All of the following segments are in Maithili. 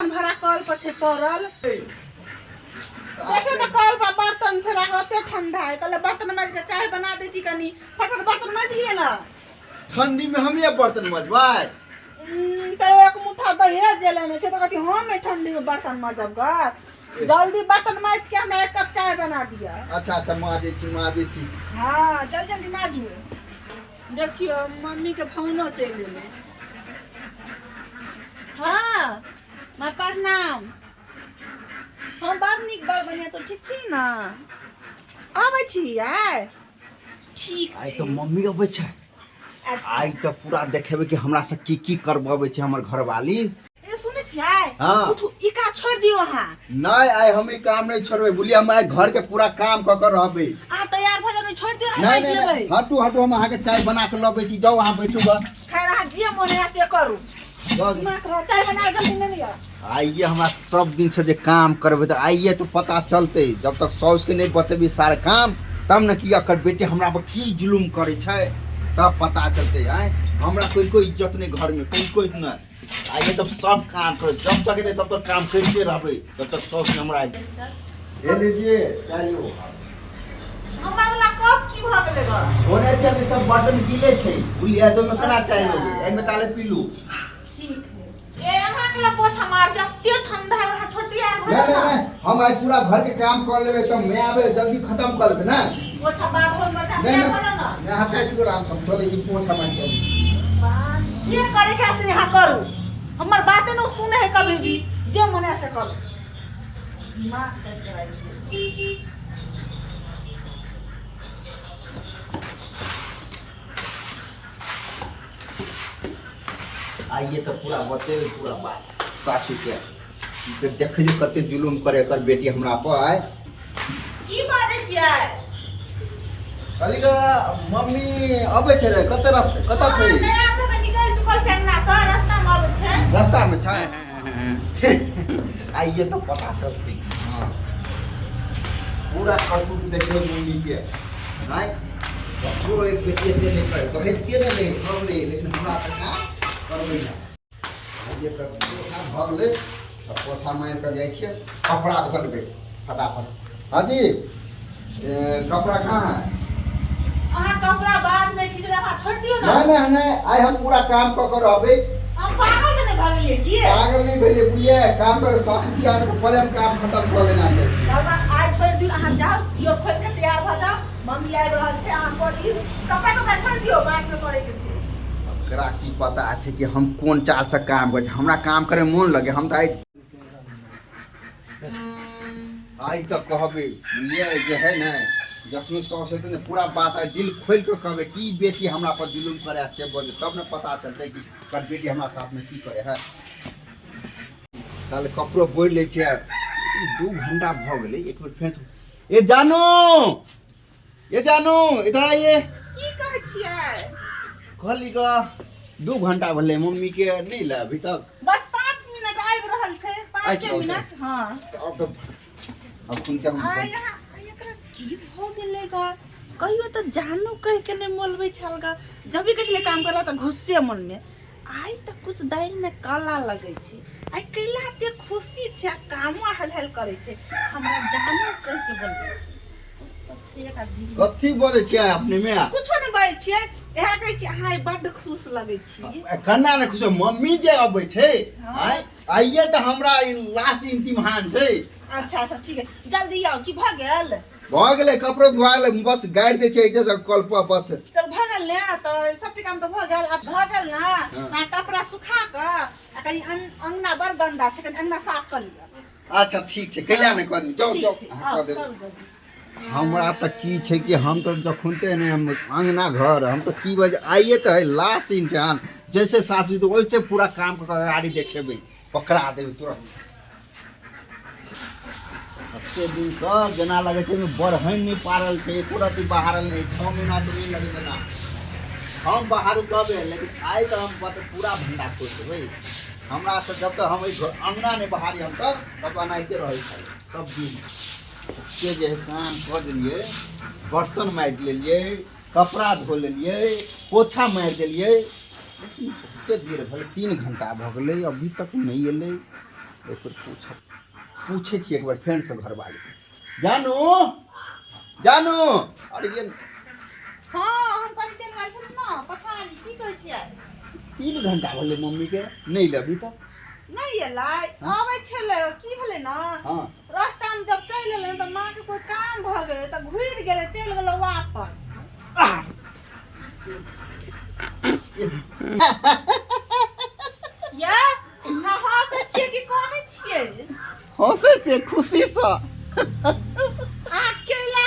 भरा कल पर छै पड़ल। देखियौ तऽ कल पर बर्तन छै लागल, ओते ठंडा है। कहले बर्तन माजि के चाय बना दै छी कनी, फटफट बर्तन माजि लिअ ने। ठंडी में हमे बर्तन मजबै? तऽ एक मुठ्ठा दहेज जे लेने छै तऽ कहती हम एहि ठंडी में बर्तन मजब ग। जल्दी बर्तन माजि के हमरा एक कप चाय बना दिअ। अच्छा अच्छा, माजै छी, माजै छी। हँ, जल्दी जल्दी माजू। देखियौ, मम्मी के फोनो चलि एलै। हँ माँ, प्रणाम। हम बड़ नीक, बड़ बढ़िआँ। तू ठीक छी ने? आबै छी आइ? ठीक आइ छी। तऽ मम्मी अबै छै। अच्छा। आइ तऽ पूरा देखेबै कि हमरा से की की करबबै छै हमर घरवाली। ए, सुनै छियै? हाँ। उठू, ई काज छोड़ि दियौ अहाँ। नहीं, आइ हम ई काम नहीं छोड़बै, बुझलियै? हम आइ घर के पूरा काम कऽ के रहबै। अहाँ तैयार भऽ जाउ, नहि छोड़ि दियौ। नहीं। राखि नहीं। लेबै। नहीं, हटू हटू, हम अहाँके चाय बना के लबै छी। जाउ, अहाँ बैठू ग। खैर, अहाँ जे मोन है से करू। बस। दिमाग रह, चाय बना के जल्दी ले लिअ। आइए हमरा सब दिन से जे काम करबै तऽ आइए तो पता चलतै। जब तक साउस के नहीं बतेबी सारे काम, तब ने कि एकर बेटे हमरा पर की जुलुम करै छै, तब पता चलतै। आँय, हमरा कोई कोई इज्जत नहीं घर में, कोई कोई नहीं। आइए तब सब काम कर, जब तक हेतै तब तक काम करिते रहबै, जब तक साउस ने हमरा। ये लीजिए चाय लियो। हमरा वाला कप की भऽ गेलै ग? होने छै, अभी सब बर्तन गीले छै, बुझलियै? तऽ ओहिमे केना चाय लेबै? एहिमे ताले पीलू। ठीक है। ए, अहाँ के पोछा मार, जते ठंडा है अहाँ छोड़ दिया। नहीं नहीं नहीं, हम आइ पूरा घर के काम कर लेबै, सब मैं आबे जल्दी खत्म कर लेबै ना। पोछा बाद हो मत। नहीं। तैयार भऽ जाउ ना। नहीं, अहाँ चाय पीबू आराम से, हम चलै छी पोछा मारि के अबै छी। जे करे के से यहाँ करू, हमर बाते न सुने है कभी भी। जे मन है से करू। दिमाग चट कराइ छै। आइए तऽ पूरा बतेबै पूरा बात सासू के, तऽ देखै जे कते जुलुम करे एकर बेटी हमरा पर आइ। की बाजै छियै? कहली के मम्मी अबै छै रे, कते रास्ते कतऽ छै? नहि आबै के, निकलि चुकल छै अंगना सँ, रास्ता मे अबै छै। रास्ता में छै। आइए तऽ पता चलतै। हाँ, पूरा करतूत देखियौ मम्मी के। आँय, ककरो एक बेटी एते नहि करे, दहेज के नहि लै, सब लै, लेकिन हमरा से काम करबै ना। आइए तऽ पोछा भऽ गेलै, तऽ पोछा मारि कऽ जाइ छियै, कपड़ा धो लेबै फटाफट। हाँ जी, ए, कपड़ा कहाँ है? अहाँ कपड़ा बाद में खींच अहाँ छोड़ दियौ ना। नहीं नहीं नहीं, आइ हम पूरा काम कऽ कऽ रहबै। हम पागल तऽ नहि भऽ गेलियै की? पागल नहीं भेलियै बुढ़िया, काम कर। सासू जी आने से पहले हम काम खत्म कऽ लेना छै। बाबा, आइ छोड़ि दियौ। अहाँ जाउ, यो खोलि के तैयार भऽ जाउ, मम्मी आबि रहल छै। अहाँ करी कपड़ा तपड़ा छोड़ि दियौ, बाद में करे के छै। ओकरा की पता छै कि हम कोन चाल से काम करै छी? हमरा काम करे मे मोन लगे। हम तऽ आइ आइ तऽ कहबै, बुझलियै जे है ने, जखनी साउस हेतै ने, पूरा बात आइ दिल खोलि कऽ कहबै कि बेटी हमरा पर जुलुम करे है, से बजै तब ने पता चलतै कि कर बेटी हमरा साथमे की करे है। ताले कपड़ो बोरि लै छियै। 2 घंटा भऽ गेलै। एक बेर फेर, ए जानू, ए जानू, इधर आइए। की कहै छियै? कहली ग, 2 घंटा भेलै, मम्मी के नहि ला अभी तक। बस 5 मिनट, आबि रहल छै, 5 आबि रहल छै। मिनट, हँ। तऽ आब तऽ अब सुन के हम आ यहाँ आ एकरा की भऽ गेलै ग? कहियो तऽ जानू कहि के नहि मोलबै छल ग। जब भी कहै छलै काम करला तऽ घुस्से मनमे। आइ तऽ कुछ दालिमे काला लगै छै। आइ कैला एते खुशी छै आ कामो हल हल करै छै? हमरा जानू कहि के बोलबै छै। कुछ तऽ छै एकरा दिल। कथी बजै छियै अपने मे? कुछो नहि बाजै छियै, इएह कहै छी, अहाँ आइ बड्ड खुश लगै छी। कन्ना ने खुश, मम्मी जे अबै छै। हँ। आँय, आइए तऽ हमरा ई लास्ट इम्तिहान छै। अच्छा अच्छा, ठीक है, जल्दी आउ। की भऽ गेल? भऽ गेलै, कपड़ो धोआ गेलै, बस गाड़ि दै छै एहिजे से कल पर बस। चल, भऽ गेल ने तऽ सब काम तऽ भऽ गेल। आब भऽ गेल ने? हँ। अहाँ कपड़ा सुखा कऽ आ कनि अंगना बड़ गन्दा छै, कनि अंगना साफ कऽ लिअ। अच्छा, ठीक छै, कैला नहि कऽ देबै, जाउ। ठीक जाउ। छै। अहाँ आउ। कऽ देबै। करू जल्दी। हमरा तऽ की छै कि हम तऽ जखनते ने हम अंगना घर, हम तऽ की बजे आइए तऽ है लास्ट इम्तिहान। जैसे सासू तऽ वैसे पूरा काम कऽ के गाड़ी देखेबै, पकड़ा देबै तुरंत। कते दिनसँ जेना लगै छै ओहिमे बढ़नि नहि पारल छै, एको रत्ती बहारल नहि। 6 महीनासँ नहि लगै जेना हम बाहर कहबै, लेकिन आइ तऽ हम पूरा भंडा खोलि देबै। हमरा से जब तक हम एहि अङ्गना नहि बहारी, हम तब तब एनाहिते रहै छै सब दिन के जे काम कऽ देलियै। बर्तन माजि लेलियै, कपड़ा धो लेलियै, पोछा मारि देलियै, लेकिन बहुते देर भेलै, 3 घंटा भऽ गेलै, अभी तक नहि एलै। एक बेर पूछ पूछै छियै एक बेर फेरसँ घरवाली से। जानू, जानू, अरे ये। हँ, हम कहै चलि गेल छलै ने पछाड़ी। की कहै छियै? 3 घंटा भेलै मम्मीके, नहि एलै अभी तक। नहि एलै, अबै छलै। की भेलै ने, रास्तामे जब चलि एलै तऽ माँके कोइ काम भऽ गेलै तऽ घुरि गेलै, चलि गेलै वापस। ये हँसै छियै कि कानै छियै? हँसै छियै खुशीसँ। अहाँ केला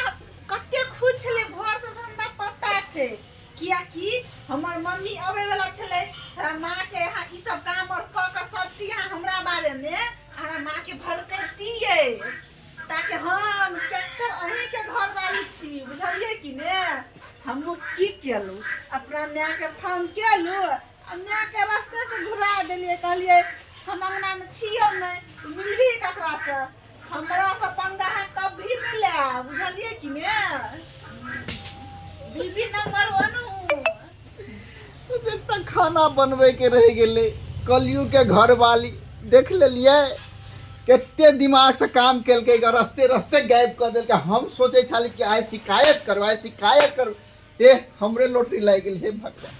कते खुश छलै भोरसँ से हमरा पता छै, कियाकि हमर मम्मी अबै वाला छलै। हमरा माँ के यहाँ ई सब काम और कऽ कऽ सब चीज अहाँ हमरा बारे मे हमरा माँ के भड़कैतियै, ताकि हम चक्कर अहींके घरवाली छी, बुझलियै कि ने? हमहूँ की केलहुँ, अपना मायके फोन केलहुँ आ मायके रास्ते से घुरा देलियै। कहलियै, हम अङ्गनामे छियौ नहि, तू मिलबही ककरासँ? हमरासँ पंगा है कभी नहि लेब, बुझलियै कि ने? बीबी नंबर वन हूँ। बेटा, खाना बनबैके रहि गेलै। कलयुग के घरवाली देख लेलियै, कते दिमागसँ काम केलकै ग, रस्ते रस्ते गायब कऽ देलकै। हम सोचै छली कि आइ शिकायत करू, आइ शिकायत करू। ए, हमरे लोटरी लागि गेल। हे भगवान!